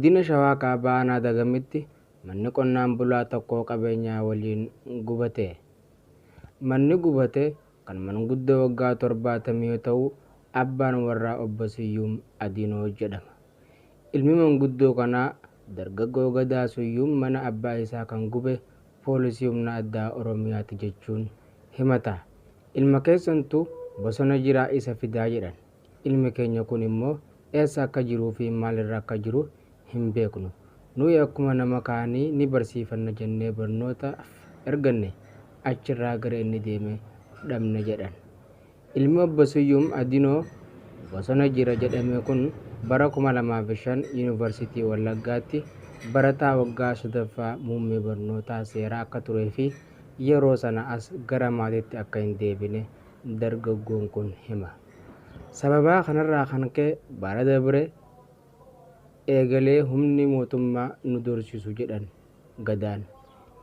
Godina Shawaa Kaabaa Aanaa Dagamitti manni qonnaan bulaa tokkoo qabeenyaa waliin gubate. Manni gubate kan manguddoo waggaa 70 yoo ta'u, abbaan warraa Obbo Siyyuum Adiinoo jedhama. Ilmi manguddoo kanaa dargaggoo Gadaa Siyyuum mana abbaa isaa kan gube poolisii humna addaa Oromiyaati jechuun himata. Ilma keessantu bosona jiraa isa fidaa jedhan. Ilmi keenya kun immoo eessa akka jiruu fi maalirra akka jiru hin beeknu. Nuyi akkuma nama kaanii ni barsiifanna jennee barnootaaf erganne, achirraa gara inni deeme dhabne jedhan. Ilmi Obbo Siyyuum Adinoo bosona jira jedhame kun bara 2005 Yuunivarsiitii Wallaggaatti barataa waggaa sadaffaa muummee barnootaa seeraa akka turee fi yeroo sana as gara maatiitti akka hin deebine dargaggoon kun hima. Sababaa kanarraa kan ka'e bara dabre eegalee humni mootummaa nu dorsisu jedhan Gadaan.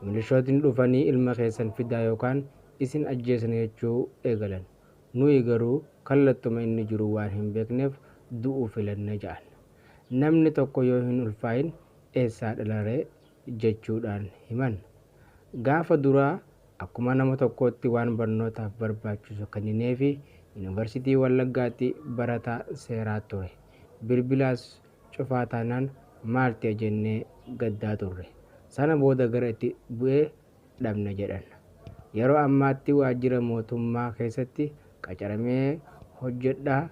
Milishootni dhufanii ilma keessan fidaa yookaan isin ajjeesna jechuu eegalan. Nuyi garuu kallattuma inni jiru waan hin beekneef du'uu filanne ja'an. Namni tokko yoo hin ulfaayin eessaa dhalaree jechuudhaan himan. Gaafa duraa akkuma nama tokkootti waan barnootaaf barbaachisu kennineefi Yuunivarsiitii Wallaggaatti barataa seeraa ture. Bilbilaas cufaa taanaan maal ta'e jennee gaddaa turre. Sana booda gara itti bu'ee dhabne jedhan. Yeroo ammaatti waajjira mootummaa keessatti qacaramee hojjedhaa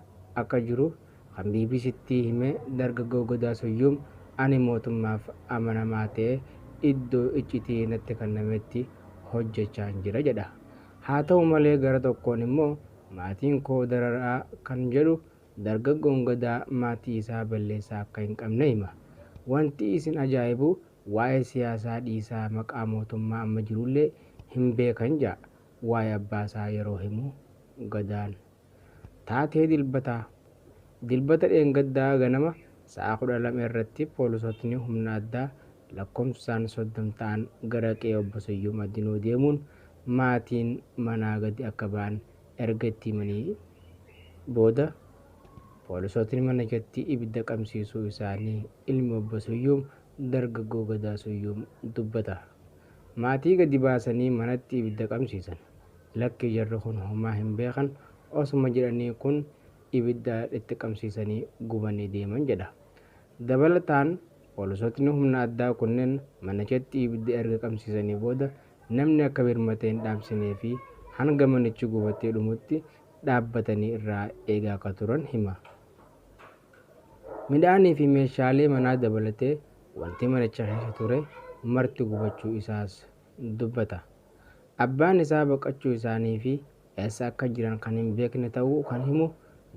akka jiru kan BBCtti hime dargaggoo Gadaa Suyyuum, ani mootummaaf amanamaa ta'ee iddoo iccitii natti kennametti hojjechaan jira jedha. Haa ta'u malee gara tokkoon immoo maatiin koo dararaa kan jedhu dargaggoon Gadaa maatii isaa balleessaa akka hin qabne hima. Wanti isin ajaa'ibu waa'ee siyaasaa dhiisaa maqaa mootummaa amma jirullee hin beekan ja'a waa'ee abbaasaa yeroo himu Gadaan. Taatee Dilbataa. Dilbata dheengaddaa ganama sa'a 12 irratti poolisootni humna addaa lakkoofsaan 30 ta'an gara qe'ee Obbo Siyyuum Addinoo deemuun maatiin manaa gadi akka ba'an erga itti himanii booda poolisootni manichatti ibidda qabsiisuu isaanii ilmi Obbo Siyyuum dargaggoo Gadaa Siyyuum dubbata. Maatii gadi baasanii manatti ibidda qabsiisan. Lakki jarri kun homaa hin beekan osuma jedhanii kun ibidda itti qabsiisanii gubanii deeman jedha. Dabalataan poolisootni humna addaa kunneen manichatti ibidda erga qabsiisanii booda namni akka birmatee hin dhaamsinee fi hanga manichi gubatee dhumutti dhaabbatanii irraa eegaa akka turan hima. Midhaanii fi meeshaalee manaa dabalatee wanti manicha keessa ture marti gubachuu isaas dubbata. Abbaan isaa baqachuu isaanii fi eessa akka jiran kan hin beekne ta'uu kan himu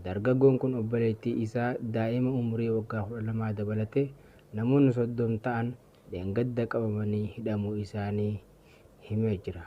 dargaggoon kun obboleettii isaa daa'ima umurii waggaa 12 dabalatee namoonni 30 ta'an dheengadda qabamanii hidhamuu isaanii himee jira.